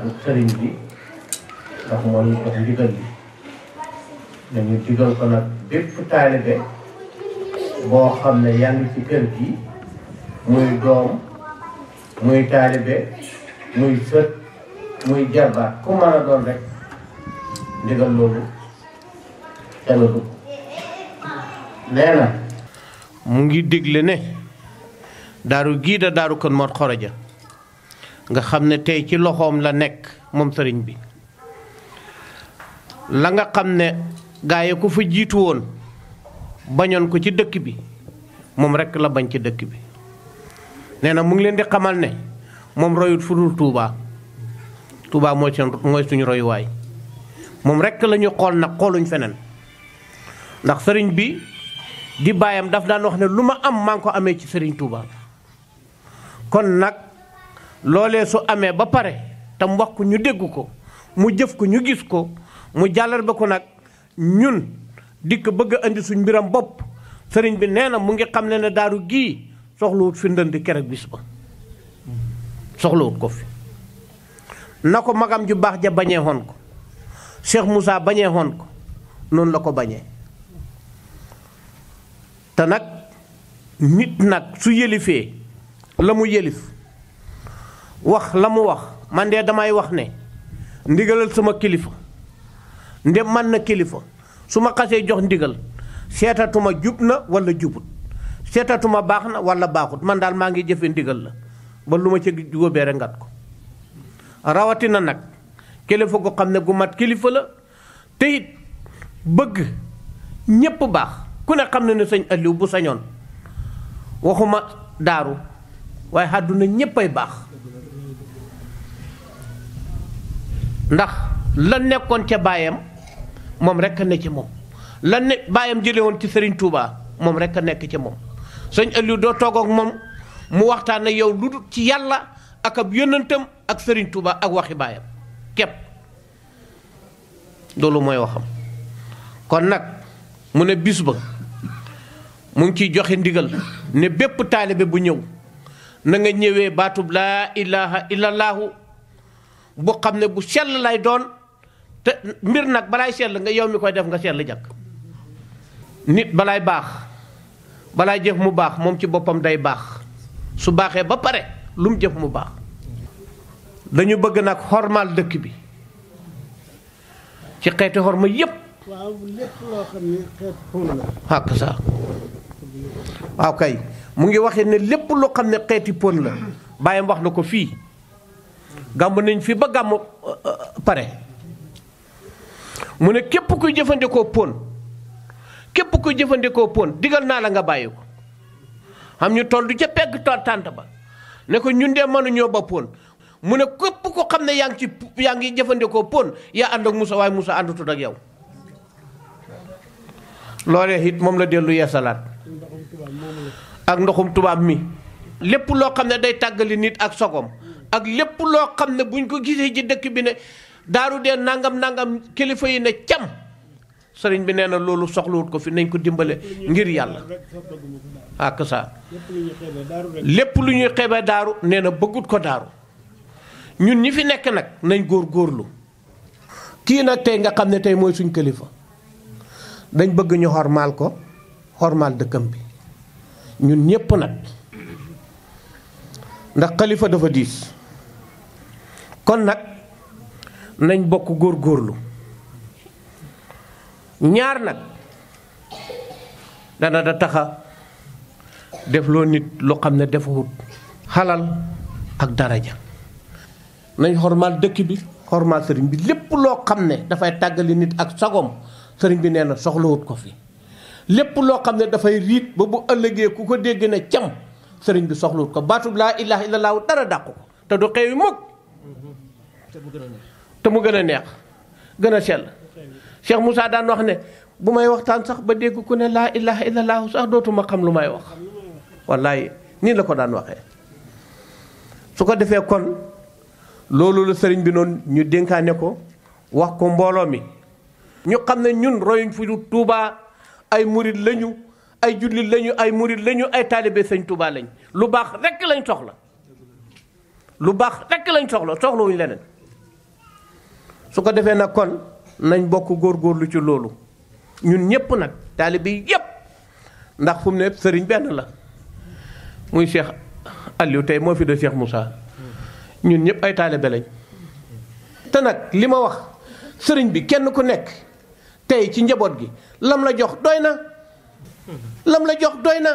sëriñ bi ndax moo ñu jox ndigal bi dañu digal ko nag bépp taalibe boo xam ne yaa ngi ci kër gi muy doom muy taalibe muy sët muy jarbaat ku mën a doon rek ndigal loolu te la dugg nee na mu ngi digle ne daaru gii da daaru Kër Mor Xoroja nga xam ne tey ci loxoom la nekk moom sëriñ bi la nga xam ne gaa yi ku fa jiitu woon bañoon ko ci dëkk bi moom rekk la bañ ci dëkk bi nee na mu ngi leen di xamal ne moom royut fu dul Touba mooy suñu royuwaay moom rekk la ñu xool nag xooluñ feneen ndax sëriñ bi di baayam daf daan wax ne lu ma am maa ngi ko amee ci sëriñ Touba kon nag loolee su amee ba pare tam wax ko ñu dégg ko mu jëf ko ñu gis ko mu jàllar ba ko nag ñun dikk bëgg a indi suñ mbiram bopp sëriñ bi nee na mu ngi xam ne daaru gii soxlawut fi ndënd keroog bis ba soxlawut ko fi na ko magam ju baax ja bañee woon ko Cheikh Moussa bañee woon ko noonu la ko bañee te nag nit nag su yëlifee la mu yëlif wax la mu wax man de damay wax ne ndigalal sama kilifa ndem man na kilifa su ma xasee jox ndigal seetatuma jub na wala jubut seetatuma baax na wala baaxut man daal maa ngi jëfe ndigal la ba lu ma ci góobee rek ngat ko rawatina nag kilifa gu xam ne gu mat kilifa la te it bëgg ñépp baax ku ne xam ne ne sëñ Aliou bu sañoon waxuma daaru waaye àdduna ñéppay baax ndax la nekkoon ca baayam moom rekk a ne ci moom la ne baayam jële woon ci Serigne Touba moom rekk a nekk ci moom sëñ Aliou doo toog ak moom mu waxtaan ak yow lu dul ci yàlla ak ab yónnantam ak Serigne Touba ak waxi baayam képp loolu mooy waxam kon nag mu ne bis ba mu ngi ciy joxe ndigal ne bépp taalibe bu ñëw na nga ñëwee baatub laa ilaha illallahu bu xam ne bu sell lay doon te mbir nag balaay sell nga yow mi koy def nga sell jàkk nit balaay baax balaay jëf mu baax moom ci boppam day baax su baaxee ba pare lu mu jëf mu baax dañu bëgg nag xormaal dëkk bi ci xeeti xorma yépp waaw lépp loo xam ne xeet pon la ak ça waaw kay mu ngi waxee ne lépp loo xam ne xeeti pon la bàyyam wax na ko fii gàmmu nañ fi ba gàmmu pare mu ne képp kuy jëfandikoo pon digal naa la nga bàyyi ko xam ñu toll du ca pegg tànt ba ne ko ñun dee mënuñoo ba pon mu ne képp ko xam ne yaa ngi jëfandikoo pon yaa ànd ak Moussa waaye Moussa àndutut ak yow loolee it moom la dellu yeesalaat ak ndoxum tubaab mi lépp loo xam ne day tàggali nit ak sogom ak lépp loo xam ne buñ ko gisee ci dëkk bi ne daaru dee nangam kilifa yi ne cam sëriñ bi nee na loolu soxlawut ko fi nañ ko dimbale ngir yàlla ak ça lépp lu ñuy xeebee daaru nee na bëggut ko daaru ñun ñi fi nekk nag nañ góorlu kii nag tey nga xam ne tey mooy suñ kilifa dañ bëgg ñu xormaal ko xormaal dëkkam bi ñun ñépp nag ndax xalifa dafa diis kon nag nañ bokk góorlu ñaar nag dana da taxa def loo nit loo xam ne defawut xalal ak daraja nañ xormaal dëkk bi xormaal sëriñ bi lépp loo xam ne dafay tàggali nit ak sagom sëriñ bi nee na soxlawut ko fi lépp loo xam ne dafay riit ba bu ëllëgee ku ko dégg ne cam sëriñ bi soxlawut ko baatub laa ilaha illallah dara dàqu ko te du xewi mukk te mu gën a neex gën a sell Cheikh Moussa daan wax ne bu may waxtaan sax ba dégg ku ne laa ilaha illallah sax dootuma xam lu may wax wallaay nii la ko daan waxee su ko defee kon loolu la sëriñ bi noonu ñu dénkaane ko wax ko mbooloo mi ñu xam ne ñun royuñ fi Touba ay murit lañu ay jullit lañu ay murit lañu ay taalibe sëñ Touba lañ lu baax rekk lañ soxla soxlawuñu leneen su ko defee nag kon nañ bokk góorgóorlu ci loolu ñun ñëpp nag taalibe yi yëpp ndax fu mu ne sëriñ benn la muy Cheikh Aliou tey moo fi de Cheikh Moussa ñun ñëpp ay taalibe lañ te nag li ma wax sëriñ bi kenn ku nekk tey ci njaboot gi lam la jox doy na lam la jox doy na